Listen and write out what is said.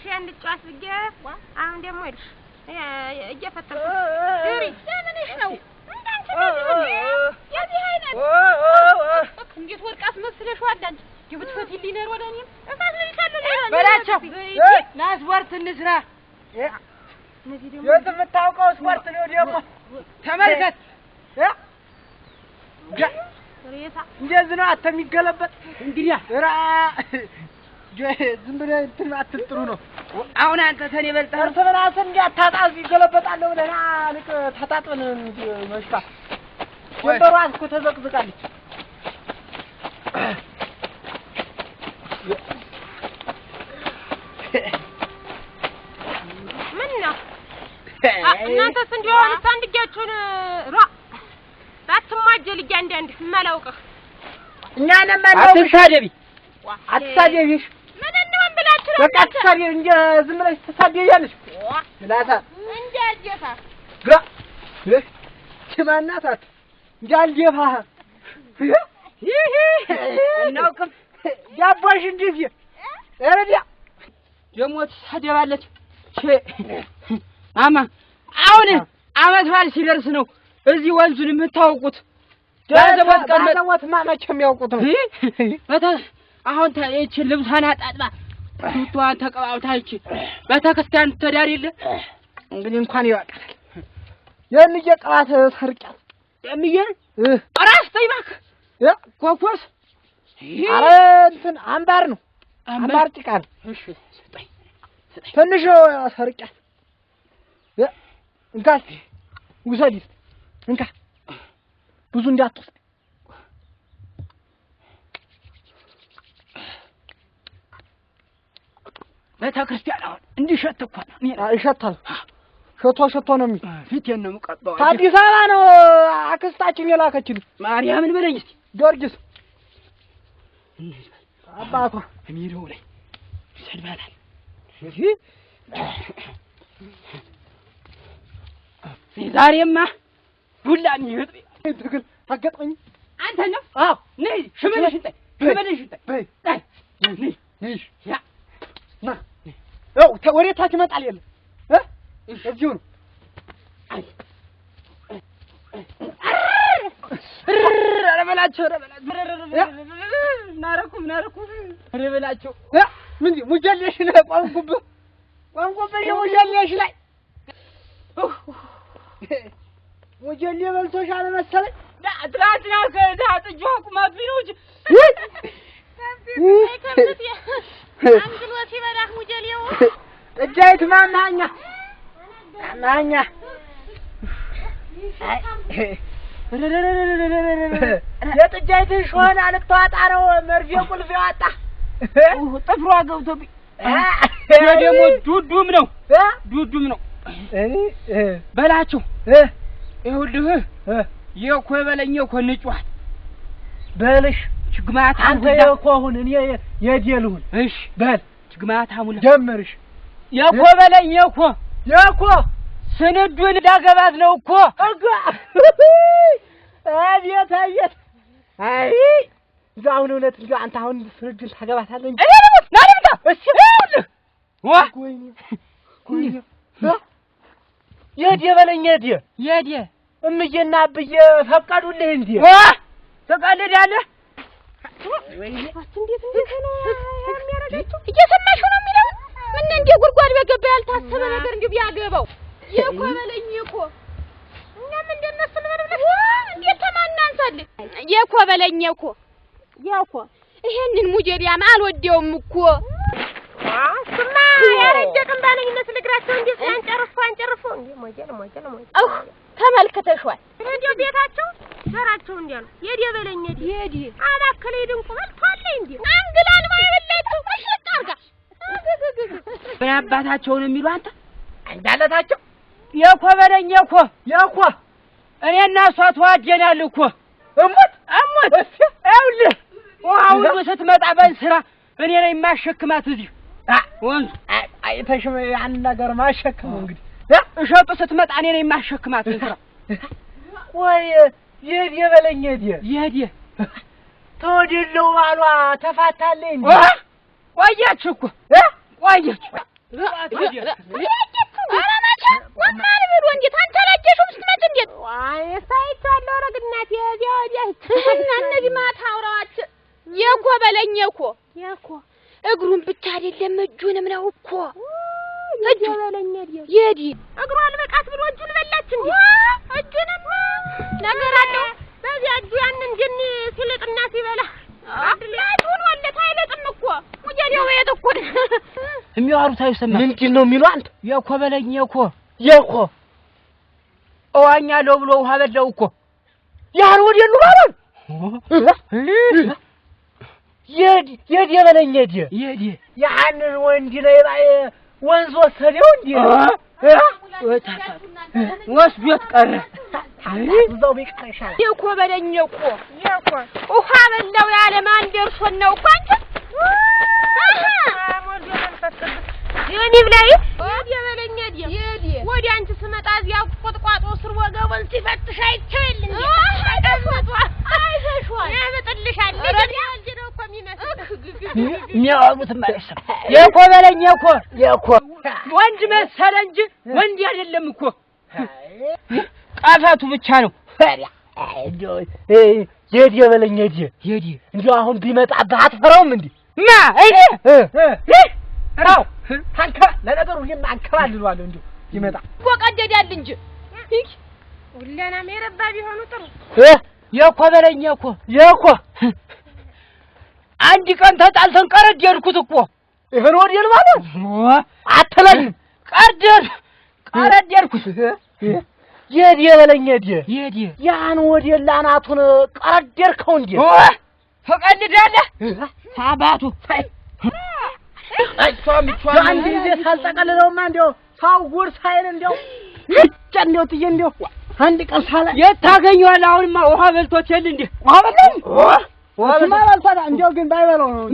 ትንሽ እንጫወት ብዬ አሁን ደግሞ ይኸውልሽ እየፈተልኩ ድሪ ለምንሽ ነው እንዳንቺ የዚህ አይነት እንዴት ወርቅ አስመስለሽዋል አንቺ ብትፈቲልኝ ኖሮ ለእኔም እፈትልልሻለሁ። በላቸው ና ስፖርት እንስራ። የት የምታውቀው ስፖርት ነው ደግሞ ተመልከት። እንደዚህ ነው አንተ የሚገለበጥ እንግዲያ ራ ዝም ብለህ እንትን አትል ጥሩ ነው። አሁን አንተ ተኔ በልጠህ እርስ በራስህ እንዲህ አታጣዝ ይገለበጣለሁ ብለህ ና ልቅ ተጣጥበን መሽታ ወንበሯ እኮ ተዘቅዝቃለች። ምን ነው እናንተስ እንዲያው አሁንስ አንድ እጃችሁን ሯ ባትሟጀል እያንዳንድ የማላውቅህ እኛንም አናውቅሽ። አትሳደቢ አትሳደቢሽ ምን እንሆን ብላችሁ ነው? በቃ አትሳደቢ እንጂ ዝም ብለሽ ትሳደቢያለሽ። ላታ እንዳልደፋ ጋ ማናት እንዳልደፋህ እናውቅም። ዳቦሽ እንዲህ ኧረ ደግሞ ትሳደባለች። አማ አሁን አመት በዓል ሲደርስ ነው እዚህ ወንዙን የምታውቁት። ባዘቦትማ መቼም ያውቁት ነው። አሁን ይህችን ልብሷን አጣጥባ ቱቷን ተቀባብታ ይህች ቤተክርስቲያን ትዳር የለ እንግዲህ እንኳን ይዋቃል። የእምዬ ቅባት ሰርቂያት የእምዬ ራስ ተይ እባክህ ኮኮስ ኧረ እንትን አምባር ነው አምባር ጭቃ ነው። እሺ ስጠኝ ትንሽ ሰርቂያት። እንካ እስኪ ውሰድ እስኪ እንካ ብዙ እንዳትወስድ። ቤተክርስቲያን አሁን እንዲሸት እኮ ነው። ይሸታል። ሸቶ ሸቶ ነው የሚል ፊቴን ነው የምቀባው። ከአዲስ አበባ ነው አክስታችን የላከችልን። ማርያምን በለኝ እስኪ ጊዮርጊስ አባቷ ሜዳው ላይ ይሰድባታል። ዛሬማ ዱላ የሚገጥ ትግል አገጥመኝ አንተ ነው። አዎ ነይ ሽመልሽን ጣይ ሽመልሽን ጣይ በይ ጣይ ነይ ነይ ያ ና ያው ወደ ታች ይመጣል የለ እዚሁ ነው። ኧረ በላቸው ኧረ በላቸው ናረኩ ናረኩ ኧረ በላቸው ምን ሙጀሌሽ ላይ ቆምኩብህ ቆምኩብህ ሙጀሌሽ ላይ ሙጀሌ በልቶሻል መሰለኝ። ትናንትና ከዛ ጥጃዋ ቁማብኝ ነው እንጂ አንግሎ ሲበላህ ሙጀሌው ጥጃይቱ ማማኛ ማኛ የጥጃይቱን ሾህን አልተዋጣ ነው መርፌ ቁልፍ ያወጣ ጥፍሯ ገብቶብኝ ደግሞ ዱዱም ነው ዱዱም ነው በላቸው። ይኸውልህ የኮ በለኝ የኮ ንጯት በልሽ ችግማታ አንተ የኮ ሁን እኔ የዴ ልሁን። እሺ በል ችግማታ ሙላ ጀምርሽ የኮ በለኝ የኮ የኮ ስንዱን ላገባት ነው እኮ እጓ አቤት አቤት። አይ እንደው አሁን እውነት እንደው አንተ አሁን ስንዱን ታገባታለህ እንጂ እኔ ልሙት ና ልምጣ። እሺ ይኸውልህ ዋ ወይኔ ወይኔ የዴ በለኝ የዴ የዴ እምዬና አብዬ ፈቀዱልህ እንዴ? ዋ ትቀልዳለህ? እንዴት እንዴት ነው የሚያደርጋቸው? እየሰማሽው ነው የሚለው ምን እንደ ጉድጓድ በገባ ያልታሰበ ነገር እንዲሁ ቢያገባው የኮ በለኝ የኮ እኛም እንደነሱ ልበል ብለሽ እንዴት ተማናንሳለን? የኮ በለኝ የኮ የኮ ይሄንን ሙጀሪያም አልወደውም እኮ እሱማ ያረጀ ቅንባለኝ መስል እግራቸው እንዴት አንጨርፎ አንጨርፎ እንዴ ሞጀል ሞጀል ሞጀል ተመልክተሽዋል። እንዲያው ቤታቸው ዘራቸው እንዲያ ነው። የዴ በለኝ የዴ የዴ አማከለ ድንቁ በልቷል እንዴ አንግላል ማይበላቸው መሽጥ አርጋ ምን አባታቸው ነው የሚሉ አንተ እንዳለታቸው የኮ በለኝ የኮ የኮ እኔና እሷ ተዋጀናል እኮ እሞት እሞት። ይኸውልህ ውሃ ሁሉ ስትመጣ በእንስራ እኔ ነኝ የማሸክማት እዚህ ወንዙ አይተሽም ያን ነገር ማሸክመው እንግዲህ እሸጡ ስትመጣ እኔ ነኝ የማሸክማት እንስራ። ወይ የዴ በለኝ የዴ የዴ ተወደለው ባሏ ተፋታለኝ እንዴ? ቆየች እኮ ቆየች። ኧረ መቼ ወማን ብሎ እንዴት አንቺ አላየሽውም ስትመጪ እንዴት? አይቼዋለሁ። ኧረ ግን እናቴ እዚያ ወዲያ እና እነዚህ ማታ አውራዎች የኮ በለኝ የኮ የኮ እግሩን ብቻ አይደለም እጁንም ነው እኮ እጁ የዲ እግሩ አልበቃት ብሎ እጁን በላች እንዴ? እጁንም ነገር አለው በዚያ እጁ ያንን ጅኒ ሲልጥና ሲበላ ላቱን ወለት አይለጥም እኮ ሙጀዴው የት እኮ የሚያወሩት አይሰማም። ምንድን ነው የሚሉ አንተ? የኮ በለኝ የኮ የኮ እዋኛለሁ ብሎ ውሃ በላው እኮ ያን ወዲሉ ማለት የዲ የዲ በለኝ የዲ የዲ ያንን ወንድ ላይ ባይ ወንዝ ወሰደው እንዴ? ወስዶት ቀረ። እዛው ቢቀር ይሻላል። የኮ በለኝ የኮ የኮ ውሃ በላው ያለ ማን ደርሶን ነው እኮ አንቺ የኔ ብላይ ወዲያ በለኝ የዲ ወዲያ አንቺ ስመጣ እዚያ ቁጥቋጦ ስር ወገቡን ሲፈትሽ አይቼው የለ እንዴ? አይተሽዋል። ያመጥልሻል። ልጅ ነው እኮ የሚመስል የሚያወሩትም አይሰማም። የኮ በለኝ የኮ የኮ ወንድ መሰለ እንጂ ወንድ አይደለም እኮ ጣፋቱ ብቻ ነው። የዲ በለኝ የዲ የዲ እንዲያው አሁን ቢመጣብህ አትፈራውም እንዴ? ማ እኔ ራው ታንከባ ለነገሩ እኔም አንከባልለዋለሁ እንዲሁ ቢመጣ እኮ ቀደዳል እንጂ ሁለናም የረባ ቢሆኑ ጥሩ። የኮ በለኝ የኮ የኮ አንድ ቀን ተጣልተን ቀረደድኩት እኮ ይሄን ወዲል ማለት አትለኝም። ቀረደድኩት። የዲ በለኝ የዲ የዲ ያን ወዲል አናቱን ቀረደድከው እንዴ? ትቀልዳለህ? አባቱ አንድ ጊዜ ሳልጠቀልለውማ እንዲያው ሰው ጉድ ሳይል እንዲያው ብቻ እንዲያው ጥዬ እንዲያው አንድ ቀን ሳላ የት ታገኘዋለህ? አሁንማ ውሃ በልቶት የለ እንዴ? ውሃ በላኝ። እሱማ በልቷል። እንዲያው ግን ባይበላው ነው።